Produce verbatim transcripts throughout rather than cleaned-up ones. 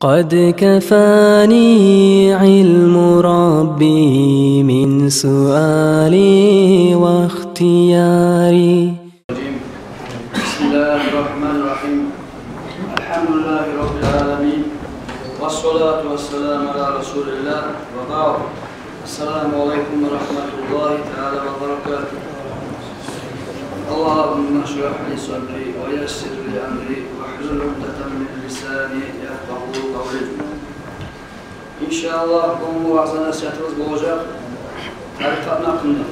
قد كفاني علم ربي من سؤالي واختياري. بسم الله الرحمن الرحيم. الحمد لله رب العالمين. والصلاة والسلام على رسول الله وبعد. السلام عليكم ورحمة الله تعالى وبركاته. اللهم اشرح لي صدري ويسر لي أمري واحلل عقدة من لساني يفقهوا قولي. Иншааллагь, бу ваъза-насигьатыбыз болажакъ тарикъатны гьакъында,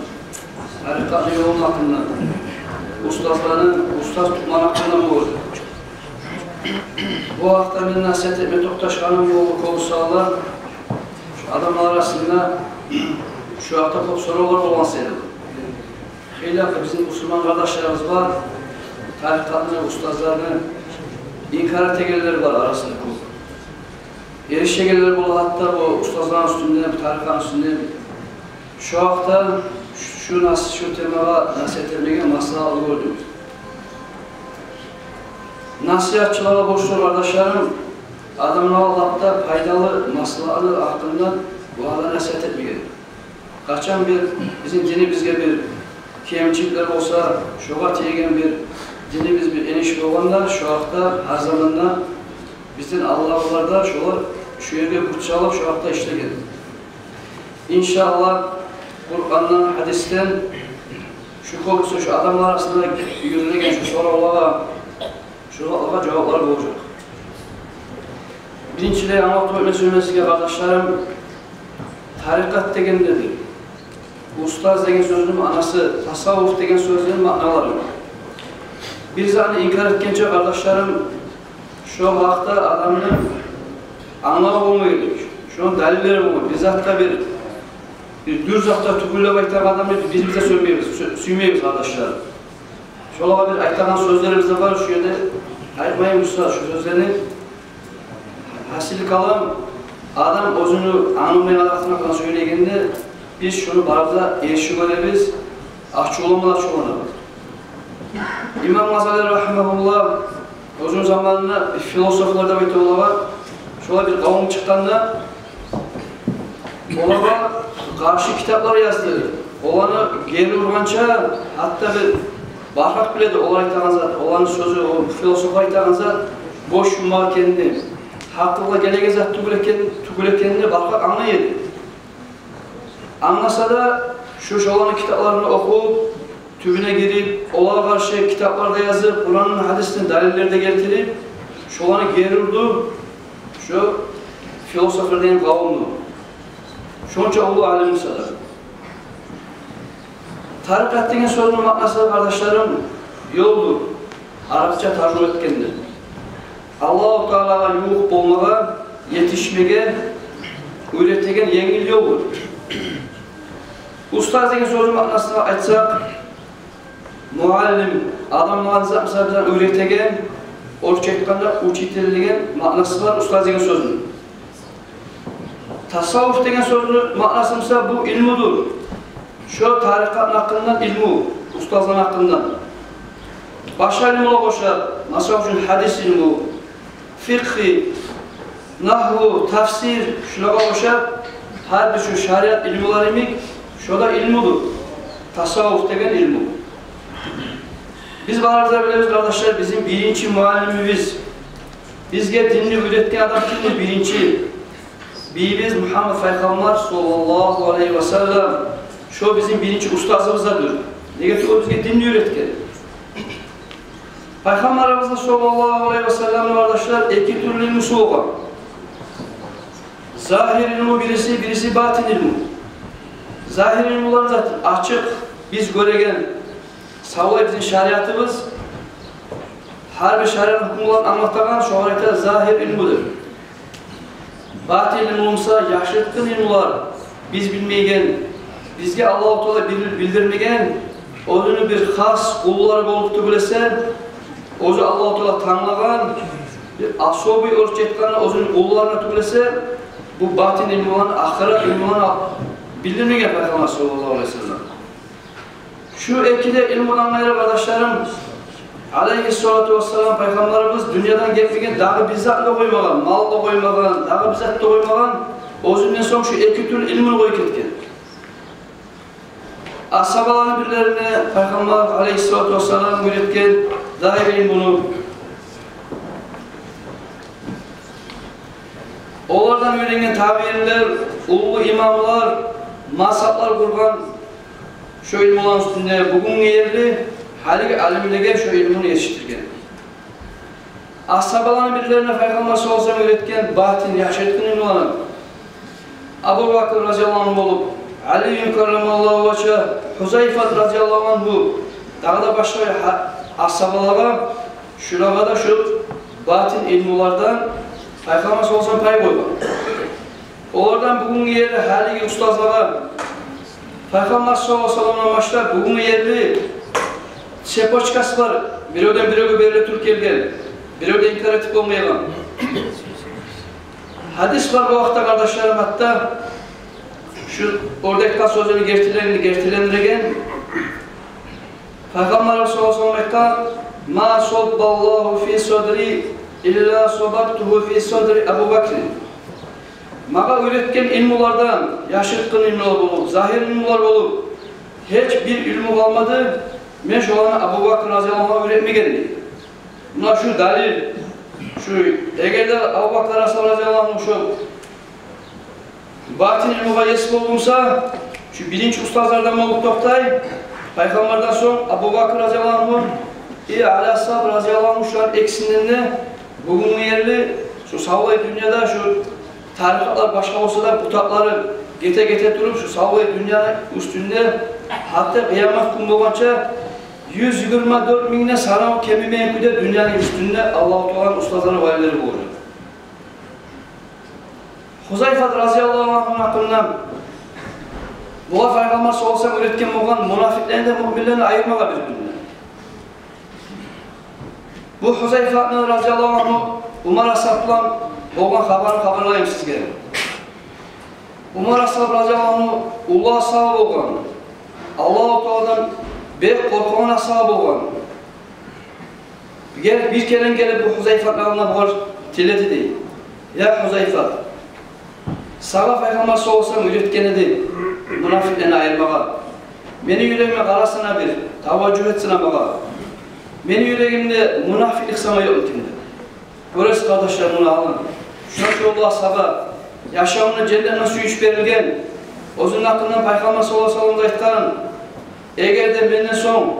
тарикъатны ёлуну гьакъында, устазланы, устаз тутманы гьакъында болажакъ. Бу гьакъда мен насигьат этме токъташгъаным ёкъ, кёп савлар. Шу адамлар арасында шу гьакъда кёп соравлар болгъан саялы. Хыйлакъы бизин бусурман къардашларыбыз бар, тарикъатны, устазланы инкар этегенлер бар арасында кёп. Эришегенлер бола гьатта бу устазланы уьстюнде, бу тарикъатны уьстюнде. Шу гьакъда, шу нас-, шу темагъа насигьат этмеге маслагьатлы гёрдюм. Насигьатчылагъа борчлу, къардашларым, адамлагъа лап да пайдалы масъалалар гьакъында ваъза-насигьат этмеге. Къачан бир бизин динибизге бир кемчиликлер болса, шогъар тиеген бир динибиз бир энгиш болгъанда, шу гьакъда гьар заманда бизден алдагъылар да шолар шу ерге гюч салып, шу гьакъда ишлеген. Иншааллагь, Къурандан, гьадисден шу кёбюсю шу адамлар арасында юрюлеген шу соравлагъа, шоларгъа жаваплар болажакъ. Биринчилей англатып оьтме сюемен сизге, къардашларым, тарикъат деген недир? Устаз деген сёзню маънасы, тасаввуф деген сёзню маъналары. Бир затны инкар этгенче, къардашларым, шо гьакъда адамны англаву болма герек. Шону далиллери болма, бир затгъа бир, бир дюр затгъа тюгюл деп айтагъан адамны биз, биз де сюймейбиз, сю-, сюймейбиз, къардашлар. Шолагъа бир айтагъан сёзлерибиз де бар, шу ерде айтмайым буса шу сёзлени. Гьасили калам, адам оьзюню англамайгъан затны сёйлегенде, биз шону барыбыз да эрши гёребиз, ачувланма да ачувланабыз. Имам Гъазали рагьимагьуллагь оьзюню заманында философлар деп айта олагъа, шолай бир къавум чыкъгъанда, олагъа къаршы китаплар язды. Оланы гери ургъанча, гьатта бир баркъакъ биле де олар айтагъан зат, оланы сёзю, о философлар айтагъан зат бош юмакъ экенни, гьакъылгъа гелеген зат тюгюл экен-, тюгюл экенни баркъакъ англай эди. Англаса да, шу, шоланы китапларын охуп, тюбюне гирип, олагъа къаршы китаплар да язып, Къуранны, гьадисни далиллер де гелтирип, шоланы гери урду шу философлар деген къавумну. Шонча уллу алим буса да. Тарикъат деген сёзню маънасы, къардашларым, ёлдур, арапча таржума этгенде. Аллагьу Таалагъа ювукъ болмагъа етишмеге уьйретеген енгил ёлдур. Устаз деген сёзню маънасын айтсакъ, муаллим, адамланы зат, мисал, бизге уьйретеген, орусча айтгъанда, учитель деген маънасы бар устаз деген сёзню. Тасаввуф деген сёзню маънасы буса, бу илмудур. Шо тарикъатны гьакъындан илму, устазланы гьакъындан. Башгъа илмулагъа къошуп, масала учун, гьадис илму, фикъгьи, нагьву, тафсир, шулагъа къошуп, гьар бир шу шариат илмулар йимик, шо да илмудур. Тасаввуф деген илму. Биз барыбыз да билебиз, къардашлар, бизин биринчи муаллимибиз, бизге динни уьйретген адам кимдир? Биринчи бийибиз Мугьаммат пайхаммар, саллаллагьу алайгьи ва саллам. Шо бизин биринчи устазыбыз да дюр. Неге тюгюл, бизге динни уьйретген. Пайхаммарыбызны, саллаллагьу алайгьи ва саллам, къардашлар, эки тюрлю илмусу болгъан. Загьир илму бириси, бириси батин илму. Загьир илмулар зат ачыкъ, биз гёреген, савлай бизин шариатыбыз, гьар бир шариат гьукмуларын англатагъан, шогъар айта загьир илму деп. Батин илму буса яшыртгъын илмулар, биз билмейген, бизге Аллагьу Таала бил-, билдирмеген, оьзюню бир хас къуллары болуп тюгюл эсе, оьзю Аллагьу Таала танглагъан, бир особый, орусча айтгъанда, оьзюню къулларына тюгюл эсе, бу батин илмуланы, ахырат илмуланы билдирмеген пайхаммар, саллаллагьу алайгьи ва саллам. Шу эки де илмудан къайры, къардашларым, Алейгьиссалату вассалам пайхаммарыбыз дюньядан гетмеген, дагъы бир зат да къоймагъан, мал да къоймагъан, дагъы бир зат да къоймагъан, оьзюнден сонг шу эки тюрлю илмуну къоюп гетген. Асгьабаланы бирлерине пайхаммар алейгьиссалату вассалам уьйретген загьир илмуну. Олардан уьйренген табиинлер, уллу имамлар, мазгьаплар къургъан шо илмуланы уьстюнде, бугюнге ерли гьалиги алимлеге шо илмуну етишдирген. Асгьабаланы бирлерине пайхаммар саллаллагьу алайгьи ва саллам уьйретген батин, яшыртгъын илмуланы. Абу Бакр разияллагьу ангьу болуп, Алийюн каррамаллагьу важгьагь, Гьузайфат разияллагьу ангьу, дагъы да башгъа гьа-, асгьабалагъа, шулагъа да шу батин илмулардан пайхаммар саллаллагьу алайгьи ва саллам пай къойгъан. Олардан бугюнге ерли гьалиги устазлагъа, пайхаммар саллаллагьу алайгьи ва салламдан башлап бугюнге ерли цепочкасы бар, биревден биревге бериле туруп гелген, бирев де инкар этип болмайгъан. Гьадис бар бу гьакъда, къардашларым, гьатта шу оьрдекде сёзюню гертилен-, гертилендиреген. Пайхаммар саллаллагьу алайгьи ва саллам айтгъан: «Ма саббаллагьу фи садри илла саббатугьу фи садри Абу Бакрин». Магъа уьйретген илмулардан, яшыртгъын илмулар болуп, загьир илмулар болуп, гьеч бир илму къалмады, мен шоланы Абу Бакр разияллагьу ангьугъа уьйретмеген, дей. Муна шу далил, шу, эгер де Абу Бакр асгьаб разияллагьу ангьу шу батин илмугъа ес болгъан буса, шу биринчи устазлардан болуп токътай, пайхаммардан сонг Абу Бакр разияллагьу ангьу, и Али асгьаб разияллагьу ангьу, шулар экисинден де бугюнге ерли шу савлай дюньяда шу тарикъатлар башгъа болса да, бутакълары гете-гете туруп, шу савлай дюньяны уьстюнде гьатта къыямат гюн болгъанча юз йигирма дёрт мингден санаву кемимейген кюйде дюньяны уьстюнде Аллагьу Тааланы устазлары, валилери болажакъ. Гьузайфат разияллагьу ангьуну гьакъындан. Бугъар пайхаммар саллаллагьу алайгьи ва саллам уьйретген болгъан мунафикълени де, муъминлени де айырмагъа бир-биринден. Бу Гьузайфатны разияллагьу ангьу Умар асгьаб булан болгъан хабарын хабарлайым сизге. Умар асгьаб разияллагьу ангьу уллу асгьаб болгъан. Аллагьу Тааладан бек къоркъагъан асгьаб болгъан. Бир, бир керен гелип бу Гьузайфатны алдына бугъар тиледи, дей: «Я Гьузайфат, сагъа пайхаммар саллаллагьу алайгьи ва саллам уьйретген эди мунафикълени айырмагъа. Мени юрегиме къарасана бир, таважжугь этсене магъа. Мени юрегимде мунафикълик сама ёкъму экен?» Гёресиз, къардашлар, муну алын. Шунча уллу асгьаба, яшавунда женнетден сююнч берилген, оьзюню гьакъындан пайхаммар саллаллагьу алайгьи ва саллам да айтгъан: «Эгер де менден сонг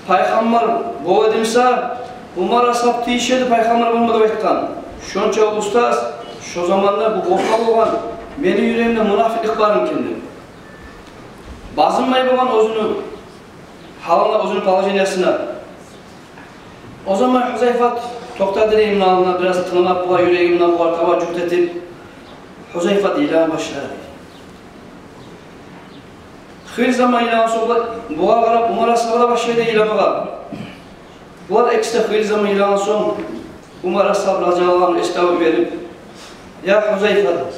пайхаммар бола эди буса, Умар асгьаб тийиш эди пайхаммар болма», — деп айтгъан. Шунча уллу устаз, шо заманда бу къоркъа болгъан: «Мени юрегимде мунафикълик бармы экен?» — деп. Базынмай болгъан оьзюню гьалына, оьзюню положениясына. О заман Гьузайфат токътады, дей, муну алдына, бираз тынглап, бугъар юрегине, бугъар таважжугь этип, Гьузайфат йылагъа башлады. Хыйлы заман йылагъан сонг, бугъар къарап, Умар асгьаб да башлады йыламагъа. Булар экиси де хыйлы заман йылагъан сонг, Умар асгьаб разияллагьу ангьу эс тавуп йиберип: «Я Гьузайфат,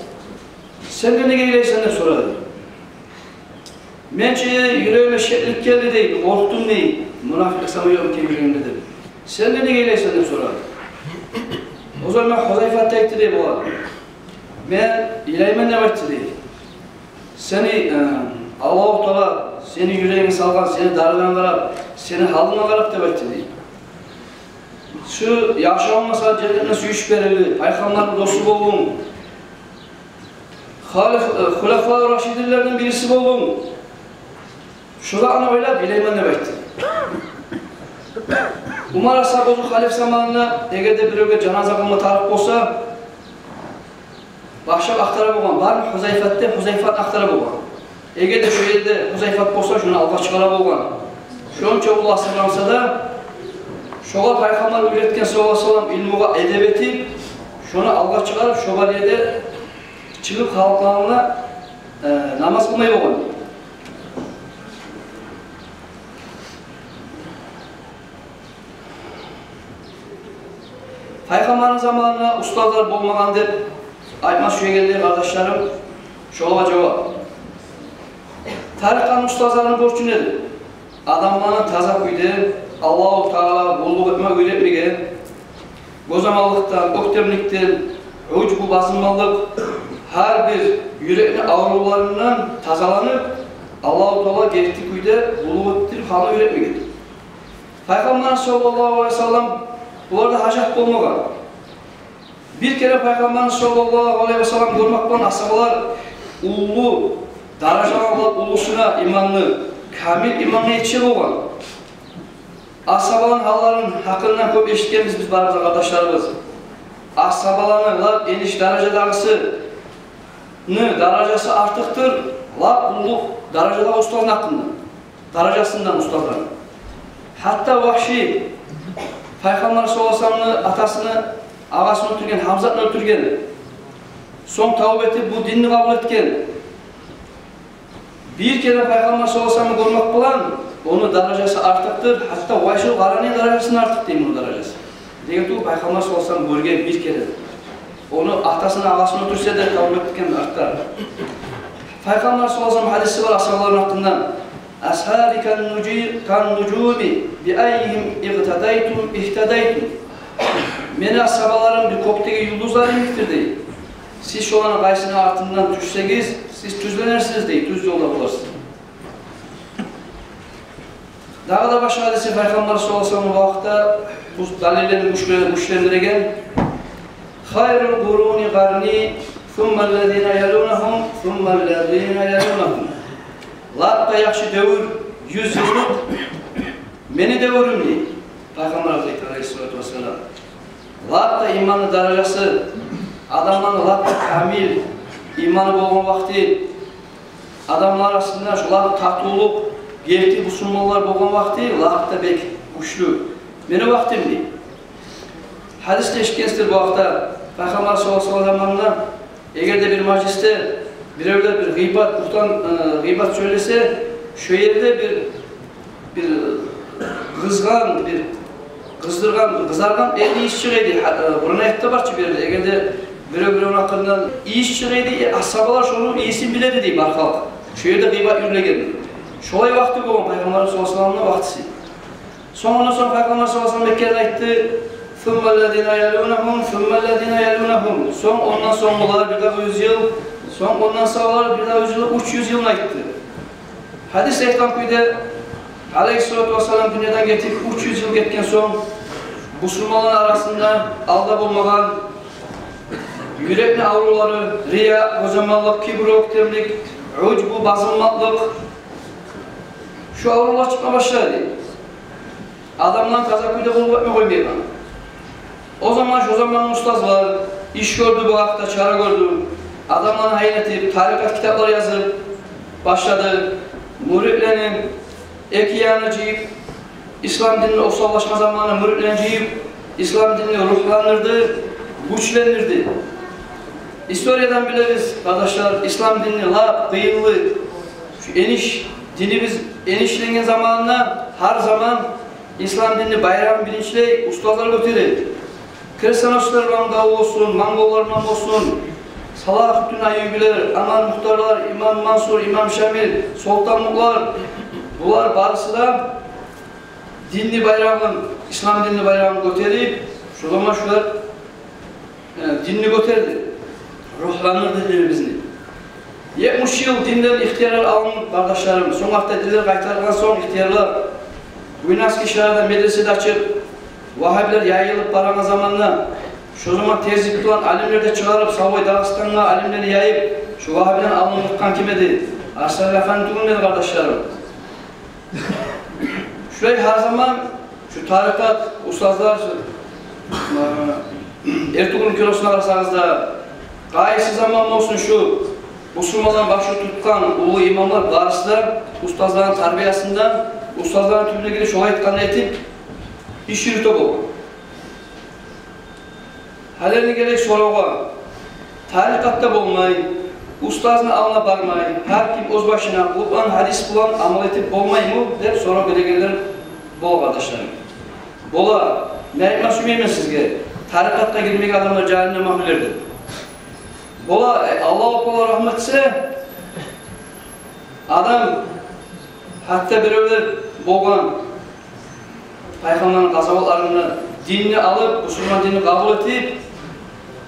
сен де неге йылайсан?» — деп сорады. «Мен чи юрегиме шеклик гелди, — дей, — къоркъдум, — дей, — мунафикълик сама ёкъму экен юрегимде», — деп. «Сен де неге йылайсан?» — деп сорады. О заман Гьузайфат да айтды, дей, бугъар: «Мен йылайман, — деп айтды, дей, — сени, э, Аллагьу Таала сени юрегинге салгъан, сени дарыгъанга къарап, сени гьалынга къарап, — деп айтды, дей. — Шу яшавунгда сагъа женнетден сююнч берилди, пайхаммарны досу болдунг, халиф-, э, хулафа рашидинлерден бириси болдунг. Шуланы ойлап йылайман», — деп айтды. Умар асгьаб оьзю халиф заманында, эгер де биревге жаназа къылма тарыкъ болса, башлап ахтара болгъан, бармы Гьузайфат деп, Гьузайфатны ахтара болгъан. Эгер де шо ерде Гьузайфат болса, шону алгъа чыгъара болгъан. Шонча уллу асгьаб буса да, шогъар пайхаммар уьйретген саллаллагьу алайгьи ва саллам илмугъа эдеп этип, шону алгъа чыгъарып, шо бар ерде чыгъып, халкъны алдына, э, намаз къылмай болгъан. Пайхаммарны заманында устазлар болмагъан деп айтма сюегенлер, къардашларым, шолагъа жавап: тарикъатны устазларыны борчу неди? Адамланы таза кюйде, Аллагьу Таала къуллукъ этме уьйретмеген, гёзамаллыкъдан, оьктемликден, ужбу, базынмалыкъ, гьар бир юрекни аврувларындан тазаланып, Аллагьу Таала герти кюйде къуллукъ этдирип гьалны уьйретмеген. Пайхаммар саллаллагьу алайгьи ва саллам буларда гьажат болмагъан. Бир керен Пайхаммар саллаллагьу алайгьи ва саллам гёрмек булан асгьабалар уллу даражалагъа, уллусуна иманны, камил имангъа етише болгъан. Асгьабаланы гьалларын гьакъындан кёп эшитгенбиз биз барыбыз да, къардашларыбыз. Асгьабаланы лап эниш даражадагъысыны даражасы артыкъдыр лап уллу даражадагъы устазны гьакъындан, даражасындан устазланы. Гьатта Вагьши Пайхаммар саллаллагьу алайгьи ва салламны атасыны агъасын оьлтюрген, Гьамзатны оьлтюрген, сонг тавба этип, бу динни къабул этген. Бир керен Пайхаммар саллаллагьу алайгьи ва салламны гёрмек булан ону даражасы артыкъдыр гьатта Вайсул Къарани даражасындан артыкъ дей муну даражасы. Неге тюгюл, Пайхаммар саллаллагьу алайгьи ва саллам гёрген бир керен. Ону атасыны агъасын оьлтюрсе де, тавба этген артда. Пайхаммар саллаллагьу алайгьи ва саллам гьадиси бар асгьабаларыны гьакъындан: «Асгьаби кан нужи-, кан нужуми, би аййигьим икътадайтум, игьтадайтум». Мени асгьабаларым бир кёкдеги юлдузлар йимикдир дей. Сиз шоланы къайсыны артындан тюшсегиз, сиз тюзленерсиз дей, тюз ёлда боларсыз. Дагъы да башгъа гьадиси Пайхаммар саллаллагьу алайгьи ва саллам бу гьакъда, бу далиллени гючле-, гючлендиреген: «Хайрул къуруни къарни, суммаллазина ялунагьум, суммаллазина ялунагьум». Лап да яхшы девюр, юз йыллыкъ мени девюрюм дей Пайхаммар алайгьиссалату вассалам. Лап да иманны даражасы, адамланы лап да камил иманы болгъан вакъти, адамлар арасында шолай татывлукъ, герти бусурманлар болгъан вакъти лап да бек гючлю мени вакътим дей. Гьадисде эшитгенсиздир бу гьакъда, Пайхаммар саллаллагьу алайгьи ва саллам заманында, эгер де бир мажлисде биревлер бир гъыйбат, бугьтан, э, гъыйбат сёйлесе, шо ерде бир бир къызгъан, бир къыздыргъан, бир къызаргъан этни ийис чыгъа эди. Гьа, э, бу риваятда бар чы бир ерде, эгер де бирев-биревню гьакъындан ийис чыгъа эди, э, асгьабалар шону ийисин биле эди дей бар халкъ, шо ерде гъыйбат юрюлеген. Шолай вакъти болгъан Пайхаммар саллаллагьу алайгьи ва салламны вакътиси. Сонг, ондан сонг Пайхаммар саллаллагьу алайгьи ва саллам бир керен айтды: «Суммаллазина ялунагьум, суммаллазина ялунагьум». Сонг ондан сонгулар бир дагъы юз йыл, сонг ондан сонгулар бир дагъы юз йыл, уьч юз йылны айтды. Гьадис айтгъан кюйде, алайгьиссалату вассалам дюньядан гетип уьч юз йыл гетген сонг, бусурманланы арасында алда болмагъан, юрекни аврувлары, рия, гёзамаллыкъ, кибру, оьктемлик, ужбу, базынмакълыкъ, шо аврувлар чыкъма башлады. Адамланы таза кюйде къуллукъ этме къоймайгъан. О заман, шо заман устазлар иш гёрдю, бу гьакъда чара гёрдю. Адамланы гьайын этип, тарикъат китаплар язып башлады. Мюридлени эки ягъына жыйып, ислам динни осаллашгъан заманы мюридлени жыйып, ислам динни ругьландырды, гючлендирди. Историядан билебиз, къардашлар, ислам динни лап къыйынлы, шу эниш, динибиз энишленген заманында гьар заман ислам динни байрагъын биринчилей устазлар гётере эди. Крестоносецлер булан да болсун, монголлар булан болсун, Салагьутдин Айюбилер, Омар Мухтарлар, имам Мансур, имам Шамил, Солтанмутлар, булар барысы да динни байрагъын, ислам динни байрагъын гётерип, шо заман шулар э, динни гётерди, ругьландырды динибизни. Етмиш йыл динден ихтиярлар алынып, къардашларым, сонг гьатта динлер къайтарылгъан сонг ихтиярлар, Буйнакский шагьарда медресе де ачып, вагьабилер яйылып барагъан заманда, шо заман тезлик булан алимлер де чыгъарып, савлай Дагъыстангъа алимлени яйып, шо вагьабиден алынып чыкъгъан ким эди? Арслан Афанди тюгюлмю эди, къардашларым? Шулай гьар заман шу тарикъат устазлар, шу, э, Эртугрул Кёлесуна къарасагъыз да, къайсы заман болсун, шу бусурманланы башын тутгъан уллу имамлар барысы да устазланы тарбиясында, устазланы тюбюне гирип, шолай айтгъанны этип, иш юрюте болгъан. Гьали энни гелейик соравгъа. Тарикъатда болмай, устазны алдына бармай, гьар ким оьз башына Къуран, гьадис булан амал этип болмаймы деп сорав берегенлер бола, къардашларым. Бола. Мен айтма сюймеймен сизге, тарикъатгъа гирмеген адамлар жагьаннемге агьлюлер деп. Бола, э, Аллагьу Таала рагьмат этсе, адам, гьатта биревлер болгъан, Пайхаммарны къазаватларында динни алып, бусурман динни къабул этип,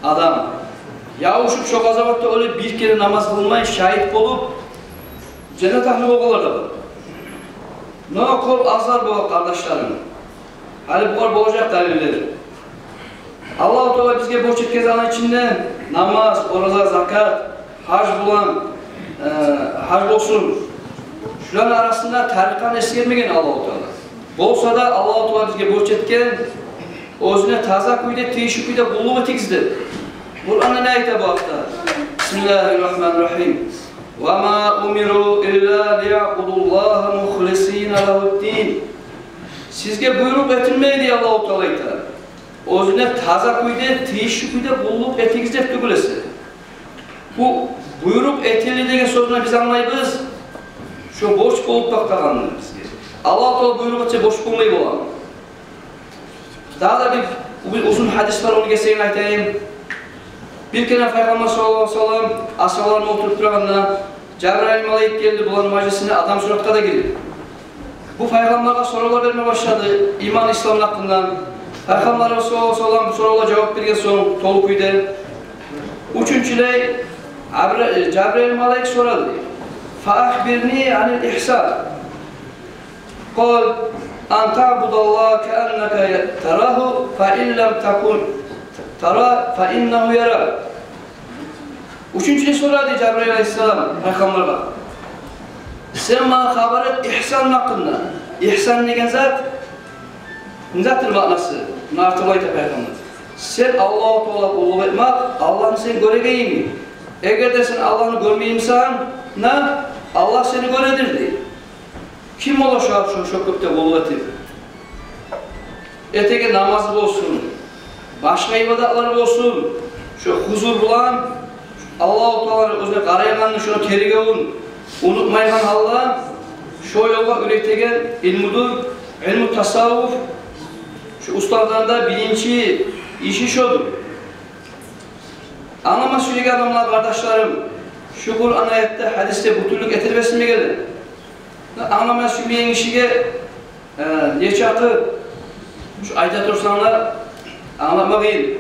адам явушуп, шо къазаватда оьлюп, бир керен намаз къылмай шагьит болуп, женнет агьлю болгъанлар да бар. Но кёп азлар бола, къардашларым. Гьали булар болажакъ далиллер. Аллагьу Таала бизге борч этген затны ичинде намаз, ораза, закат, гьаж булан, э, гьаж болсун. Шуланы арасында тарикъатны эсгермеген Аллагьу Таала. Болса да, Аллагьу Таала бизге борч этген, оьзюне таза кюйде, тийишли кюйде къуллукъ этигиз деп. Къуранда не айта бу гьакъда? Бисмиллагьи ррагьмани ррагьим. Ва ма умиру илла лиябудуллагьа мухлисина лагьуддин. Сизге буйрукъ этилмей, дей, Аллагьу Таала айта, оьзюне таза кюйде, тийишли кюйде къуллукъ этигиз деп тюгюл эсе. Бу буйрукъ этилди деген сёзню биз англайбыз шо борч болуп бакътагъанны бизге. Аллагьу Таала буйрукъ этсе, борч болмай боламы? Дагъы да бир, бир узун гьадис бар, ону гесегин айтайым. Бир керен Пайхаммар саллаллагьу алайгьи ва саллам асгьабалар булан олтуруп турагъанда, Жабрайыл малайик гелди буланы мажлисине адам суратгъа да гирип. Бу Пайхаммаргъа соравлар берме башлады иман, ислам гьакъында. Пайхаммар саллаллагьу алайгьи ва саллам бу соравлагъа жавап берген сонг, толу кюйде, уьчюнчюлей Абра-, Жабрайыл малайик сорады: «Фа ахбирни анил ихсан». Къала: «Ан таъбудаллагьа кааннака тарагьу, фа ин лам такун тара, фа иннагьу ярак». Уьчюнчюлей сорады Жабрайыл алайгьиссалам Пайхаммаргъа: «Сен магъа хабар эт ихсан гьакъында». Ихсан деген зат, не затдыр маънасы? Муна артда айта Пайхаммар: сен Аллагьу Таалагъа къуллукъ этмек, Аллагьны сен гёреген йимик. Эгер де сен Аллагьны гёрмей бусанг, на, Аллагь сени гёредир, дей. Ким бола шо, шо, шо кюйде къуллукъ этип? Этеген намазы болсун, башгъа ибадатлары болсун, шо гьузур булан Аллагьу Тааланы оьзюне къарайгъанны, шону тергевюн унутмайгъан гьалда, шо ёлгъа уьйретеген илмудур, илму тасаввуф. Шо устазланы да биринчи иши шодур. Англама сюеген адамлар, къардашларым, шу Къуран аятда, гьадисде бютюнлюк этилмесин дегенлер. Англама сюймейген гишиге, э, нече акъы, шу айта турсанг да, англама къыйын.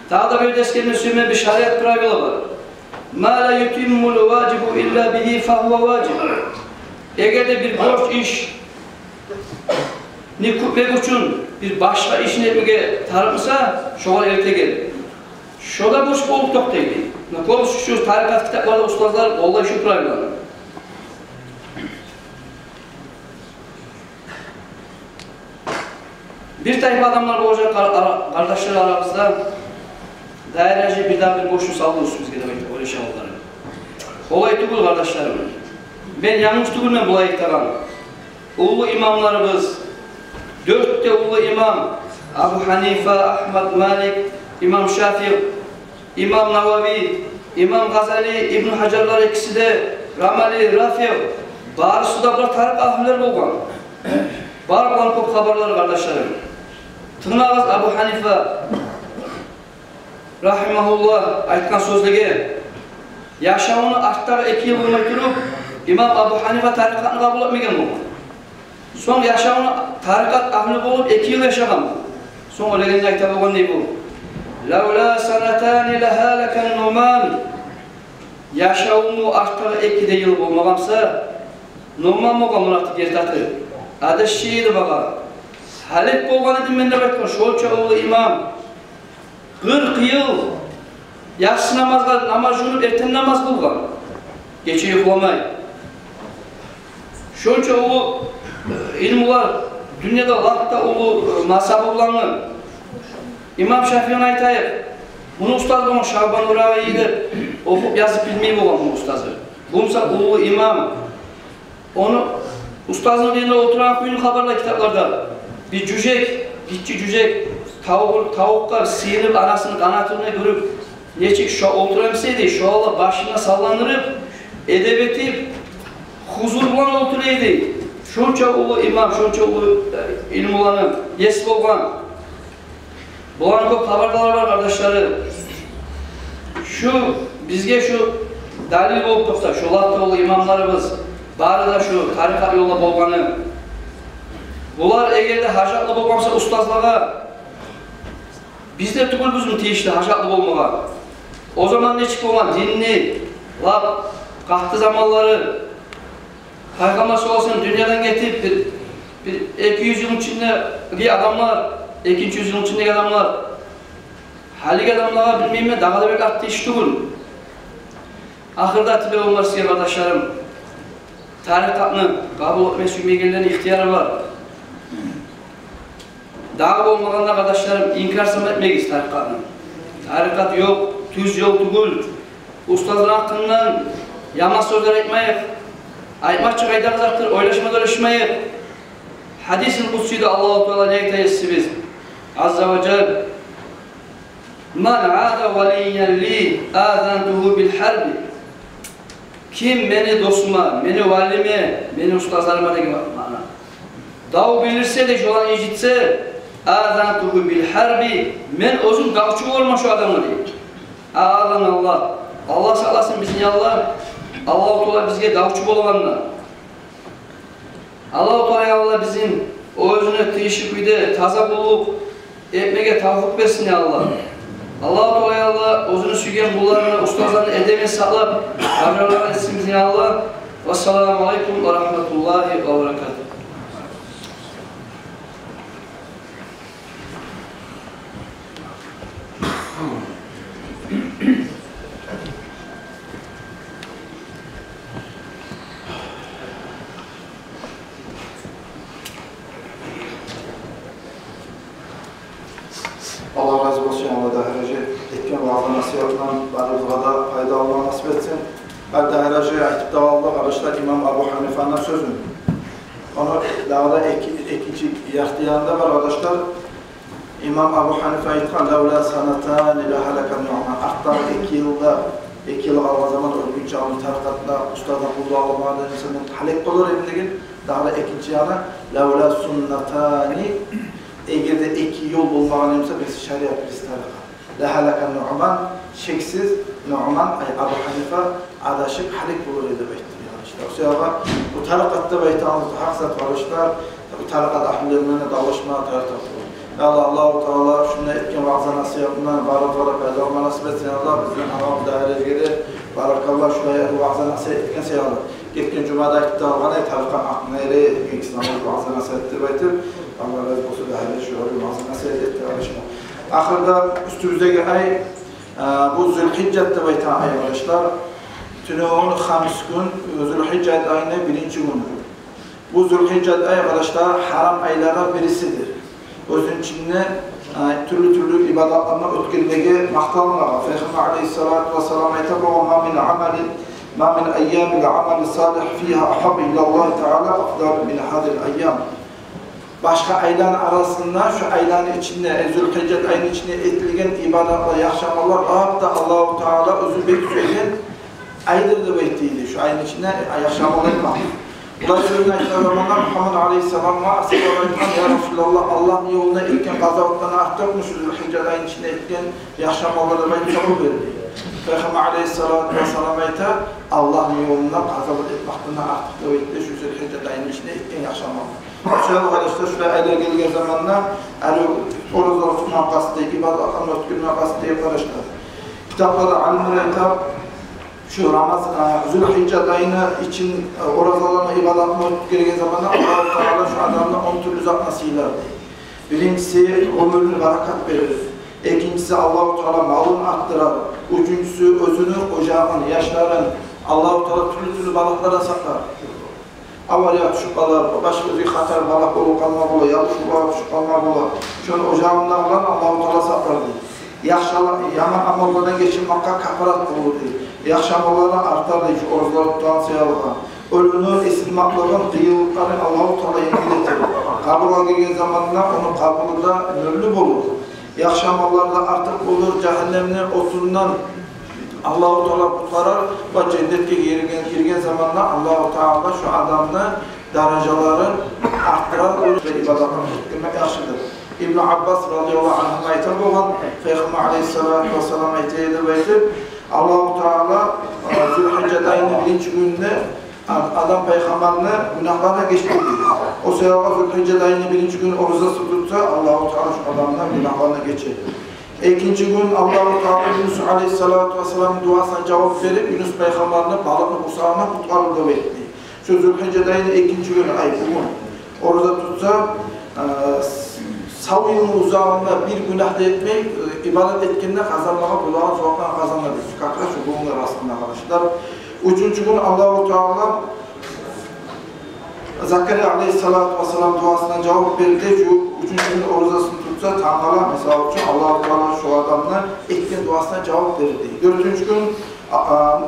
Дагъы да бир де эсгерме сюемен, бир шариат правила бар. Ма ла ютиммул важибу илла бигьи фагьува важиб. Эгер де бир борч ишни кютмек учун бир башгъа ишни этмеге тарыкъ буса, шогъар эртеген. Шо да борч болуп токътай. Муна кёбюсю шу тарикъат китапларда устазлар къоллай шу правиланы. Бир тайпа адамлар болажакъ къар-, ара-, къардашлар арабызда, дайражи бир дагъы бир борчну салды уьстюбюзге деп айтып ойлашагъанлар. Олай тюгюл, къардашларым. Мен янгыз тюгюлмен булай айтагъан. Уллу имамларыбыз, дёрт де уллу имам: Абу Гьанифа, Агьмад, Малик, имам Шафии, имам Навави, имам Гъазали, Ибну Гьажарлар экиси де, Рамали, Рафигъ, барысы да булар тарикъат агьлюлер болгъан. Бар болгъан кёп хабарлар, къардашларым. Тынглагъыз Абу Гьанифа рагьимагьуллагь айтгъан сёзлеге. Яшавуну артдагъы эки йыл болмай туруп, имам Абу Гьанифа тарикъатны къабул этмеген болгъан. Сонг яшавуну тарикъат агьлю болуп эки йыл яшагъан. Сонг оьлегенде айта болгъан дей бу: «Лавла санатани лагьалакан Нуъман». Яшавуму артдагъы эки де йыл болмагъан буса, Нуъман болгъан, муна аты, герти аты, адашчы эди магъа. Гьалек болгъан эдим мен деп айтгъан, шонча уллу имам. Къыркъ йыл яссы намазгъа, намаз жувунуп, эртен намаз къылгъан, гече юхламай. Шонча уллу, э, илмулар, дюньяда лап да уллу, э, мазгьабы булангъы имам Шафиини айтайыкъ. Муну устазы болгъан Шагьбан Уравайи деп, охуп, язып билмей болгъан муну устазы. Бу буса уллу имам. Ону устазыны къырыйында олтургъан кюйню хабарлай китапларда. Бир жюжек, гиччи жюжек, тавукъ, тавукъгъа сыйынып, анасыны къанатына гюрюп, нечик шо олтура эсе дей, шо гьалда башын да салландырып, эдеп этип, гьузур булан олтура эди. Шонча уллу имам, шонча уллу, э, илмуланы еси болгъан. Буланы кёп хабарлары бар, къардашлары. Шу бизге шу далил болуп токътай, шу лап да уллу имамларыбыз, бары да шу тарикъат ёлда болгъаны. Булар эгер де гьажатлы болгъан буса устазлагъа, биз де тюгюлбюзмю тийишли гьажатлы болмагъа? О заман нечик болгъан динни, лап къатты заманлары, Пайхаммар саллаллагьу алайгьи ва саллам дюньядан гетип бир, бир эки юз йыл ичиндеги адамлар, экинчи юз йыл ичиндеги адамлар, гьалиги адамлагъа, билмеймен, дагъы да бек артыкъ иш тюгюл. Ахырда тилевюм бар сизге, къардашларым, тарикъатны къабул этме сюймейгенлени ихтияры бар. Дагъы болмагъанда, къардашларым, инкар сама этмегиз тарикъатны. Тарикъат ёкъ, тюз ёл тюгюл. Устазлар гьакъындан яман сёзлер айтмайыкъ. Айтмакъ чы къайдагъы затдыр, ойлашма да ойлашмайыкъ. Гьадисил къудсийде Аллагьу Таала не айта эсе бизге? Азза ва жалла: «Ман ада валиян ли азантугьу бил гьарби». Ким мени досума, мени валиме, мени устазларыма деген маъна, дав билдирсе де, шоланы инжитсе, «азантугьу бил гьарби», мен оьзюм давчу болурман шо адамгъа, дей. Аъазаналлагь. Аллагь сакъласын бизин, я Аллагь. Аллагьу Таала бизге давчу болгъандан. Аллагьу Таала, я Аллагь, бизин оьзюне тийишли кюйде таза къуллукъ этмеге тавфикъ берсин, я Аллагь. Аллагьу Таала, я Аллагь, оьзюню сюйген къулларыны, устазларыны эдебин сакълап, бажарагъан этсин бизин, я Аллагь. Вассаламу алайкум ва рагьматуллагьи ва баракатугь. Аллагь рази болсун, Аллагь, дагъы да гьар гьажи этген ваъза-насигьатындан барыбызгъа да пайда алма насип этсин. Гьар да гьар гьажи айтып да къалды, къардашлар, имам Абу Гьанифаны сёзюн. Ону дагъы да эки, экинчи ярты янында бар, къардашлар. Имам Абу Гьанифа айтгъан: «Лавла санатани лагьалака Нуъман». Артдагъы эки йылда, эки йыл къалгъан заман оьлгюнче алда тарикъатда устаздан къуллукъ алмагъан эсе, мен гьалек болар эдим деген. Дагъы да экинчи яны: «Лавла суннатани», эгер де эки ёл болмагъан эсе, биз шариат, биз тарикъат. «Лагьалака Нуъман», шексиз Нуъман, ай, Абу Гьанифа адашып гьалек болар эди деп айтды, къардашлар. Шо саялы бу тарикъат деп айтагъаныбыз гьакъ зат, къардашлар. Бу тарикъат агьлюлер булан давлашма тарыкъ тюгюл. Я Аллагь, Аллагьу Таала шунда этген ваъза-насигьатындан барыбызгъа да пайда алма насип этсин, я Аллагь, бизден гьалал да, гьар ерге де. Баракалла, шулай ваъза-насигьат этген саялы. Гетген жумада айтып да къалгъан эди тарикъат гьакъында, эре, ислам ваъза-насигьат деп айтып. Аллагь рази болсун, дагъы да шулай ваъза-насигьат этди, къардашлар. Ахырда уьстюбюздеги ай, э, бу Зулгьижжат деп айтагъан ай, къардашлар. Тюнегюн хамис гюн, Зулгьижжат айны биринчи гюню. Бу Зулгьижжат ай, къардашлар, гьарам айлардан бирисидир. Оьзюню ичинде, э, тюрлю-тюрлю ибадатланы оьтгермеге макъталмагъан. Пайхаммар алайгьиссалату вассалам айта болгъан: «Ма мин амалин, ма мин айямил амали салигь фигьа агьаббу илаллагьи таала афдалу мин гьазигьил айям». Башгъа айланы арасында, шо айланы ичинде, э, Зулгьижжат айны ичинде этилген ибадатлар, яхшы амаллар лап да Аллагьу Таала оьзю бек сюеген айдыр деп айтды, дейди, шо айны ичинде, э, яхшы амаллар этмек. Булай сёзню айтгъан заманда Мугьаммад алайгьиссаламгъа асгьабалар айтгъан: «Я Расулаллагь, Аллагьны ёлунда этген къазаватлардан артыкъмы шо Зулгьижжат айны ичинде этген яхшы амаллар?» — деп айтып сорав берди. Пайхаммар алайгьиссалату вассалам айта: «Аллагьны ёлунда къазават этмекден артыкъ», — деп айтды, — «шо Зулгьижжат айны ичинде этген яхшы амаллар». Шо саялы, къардашлар, шулай айлар гелген заманда, гьали ораза тутма къасты, ибадатланы оьтгерме къасты, къардашлар. Китапларда алимлер айта, шо Рамаз-, э, Зулгьижжат айны ичин, э, оразаланы, ибадатланы оьтгерген заманда Аллагьу Таала шо адамны он тюрлю затны сыйлар, дей. Биринчиси, оьмюрюне баракат берир. Экинчиси, Аллагьу Таала малын артдырар. Уьчюнчюсю, оьзюню ожагъын, яшларын Аллагьу Таала тюрлю-тюрлю балагьлардан сакълар. Авария тюшюп къалар, башгъа бир хатар балагь болуп къалма бола, ябушукъ балагь тюшюп къалма бола. Шону ожагъындагъыланы Аллагьу Таала сакълар, дей. Яхшы ала-, яман амаллардан гечинмекге капарат болур, дей. Яхшы амаллар артар, дей, шо оразалар тутгъан саялы. Оьлюню эсилмеклигин, къыйынлыкъларын Аллагьу Таала енгиллетер. Къабургъа гирген заманда ону къабуру да нюрлю болур. Яхшы амаллар да артыкъ болур, жагьаннемни отундан Аллагьу Таала къутгъарар ва женнетге гирген, гирген заманда Аллагьу Таала шо адамны даражаларын артдырар, оьзюне ибадатлар этмек яхшыдыр. Ибну Аббас радияллагьу ангьума айта болгъан, Пайхаммар алайгьиссалату вассалам айта эди деп айтып, Аллагьу Таала, э, Зулгьижжат айны биринчи гюнюнде Адам пайхаммарны гюнагьларына гечди. О саялы Зулгьижжа айны биринчи гюн оразасын тутса, Аллагьу Таала шо адамны гюнагьларына гечер. Экинчи гюн Аллагьу Таала Юнус алейгьиссалату вассаламны дуасына жавап берип, Юнус пайхаммарны балыкъны къурсагъындан къутгъарды деп этди. Шо Зулгьижжа айны экинчи гюню, ай, бугюн ораза тутса, э, с-, сав йылны узагъында бир гюнагь да этмей, э, ибадат этгенде къазанмагъа болагъан сувапланы къазаныр деп. Как раз шо бугюнгю раскъын, къардашлар. Уьчюнчю гюн Аллагьу Таала Закария алейгьиссалату вассалам дуасына жавап берди. Шу уьчюнчю гюн оразасын тутса, тангала, мисал учун, Аллагьу Таала шо адамны этген дуасына жавап берди. Дёртюнчю гюн, а,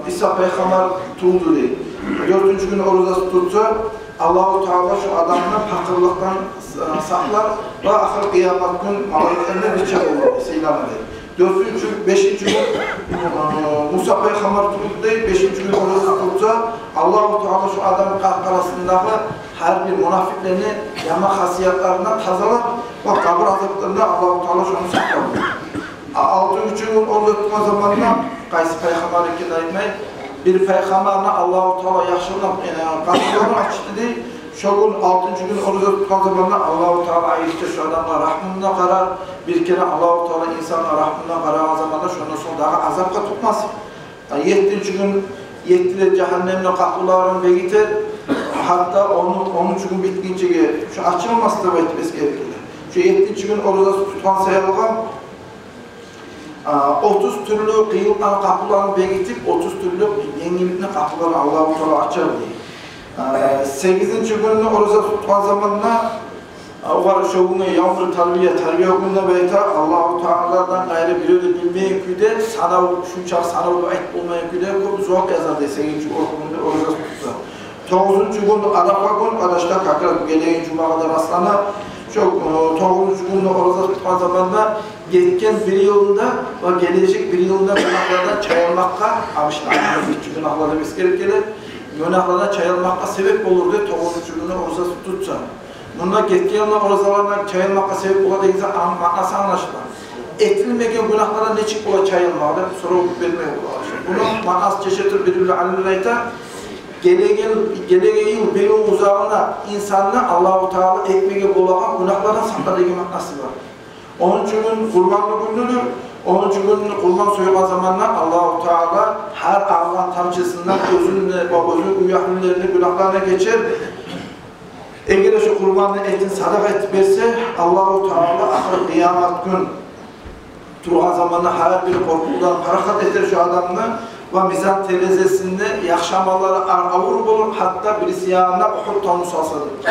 а, Иса пайхаммар тувду дей. Дёртюнчю гюн оразасын тутса, Аллагьу Таала шо адамны пакъырлыкъдан, а, сакълар ва ахыр къыямат гюн малайиклерден бирче болур, сыйланыр дей. Дёртюнчю, бешинчи гюн, э, Муса пайхаммар тувду дей, бешинчи гюн ораза тутса, Аллагьу Таала шо адамны къаркъарасындагъы гьар бир мунафикълени яман хасиятларындан тазалар ва къабур азапларындан Аллагьу Таала шону сакълар. А, алтынчы гюн ораза тутгъан заманда, къайсы пайхаммар экенин айтмай, бир пайхаммарны Аллагьу Таала яхшылыкъ, э, къапуларын ачды дей. Шо гюн, алтынчы гюн ораза тутгъан заманда Аллагьу Таала айрыча шо адамгъа рагьму булан къарар. Бир керен Аллагьу Таала инсангъа рагьму булан къарагъан заманда, шондан сонг дагъы азапгъа тутмас. А, еттинчи гюн етти де жагьаннемни къапуларын бегитер. Гьатта он, онунчу гюн битгинчеге шо ачылмас деп айтып эсгерилген. Шо еттинчи гюн ораза тутгъан саялы, а, отуз тюрлю къыйынлыкъланы къапуларын бегитип, отуз тюрлю енгилликни къапуларын Аллагьу Таала ачар дей. А, сегизинчи гюнню ораза тутгъан заманда, а, огъар шо гюнге явмул тарвия, тарвия гюню деп айта, Аллагьу Тааладан къайры бирев де билмейген кюйде, санав, шунчакъы санав деп айтып болмайгъан кюйде кёп зувап язар дей сегизинчи гюнню ораза тутса. Тогъузунчу гюн Арафа гюн, къардашлар, как раз бу гелеген жумагъа да раслана. Шо, э, тогъузунчу гюнню ораза тутгъан заманда гетген бир йылында ва гележек бир йылында гюнагьлардан чайылмакъгъа, абышны артында битчи гюнагьлар деп эсгерип геле, гюнагьлардан чайылмакъгъа себеп болур дей тогъузунчу гюнню ораза тутса. Мунда гетген йылны оразалардан чайылмакъгъа себеп бола деген затны маънасы англашыла. Этилмеген гюнагьлардан нечик бола чайылмакъ деп сорав бермеге бола. Муну маънасын чече туруп бир-бир алимлер айта, гелеген, гелеген йыл бир йыл узагъына инсанны Аллагьу Таала этмеге болагъан гюнагьлардан сакъла деген маънасы бар. Онунчу гюн Къурбанны гюнюдюр. Онунчу гюн къурбан сойгъан заманда Аллагьу Таала гьар агъагъан тамчысындан оьзюню ва оьзюню уьягьлюлерини гюнагьларын гечер. Эгер де шо къурбанны этин садагъа этип берсе, Аллагьу Таала ахыр къыямат гюн тургъан заманда гьар бир къоркъувдан парахат этер шо адамны ва мизан терезесинде яхшы амаллары ар-, авур болур, гьатта бириси янына Угьуд тавну салса деп.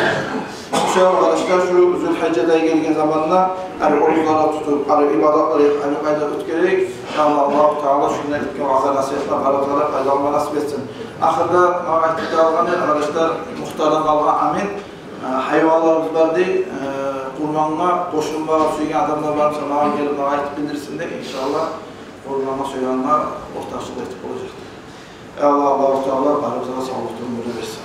Шо саялы, къардашлар, шу Зулгьижжа ай гелген заманда гьар оразалар тутуп, гьар ибадатлар этип, гьар къайда оьтгерейик. Аллагьу Таала шунда этген ваъза-насигьатдан барыбызгъа да пайдаланма насип этсин. Ахырда магъа айтып къалгъан, къардашлар, мухтардан къалгъан амин. Э, гьайванларыбыз бар дей, э, къурбангъа къошулмагъа сюйген адамлар бар буса, магъа гелип, магъа айтып билдирсин дей, иншааллагь, къурбангъа сойгъангъа ортакъчылыкъ этип болажакъ. Эй Аллагь, Аллагьу Таала барыбызгъа савлукъ да, оьмюр де берсин.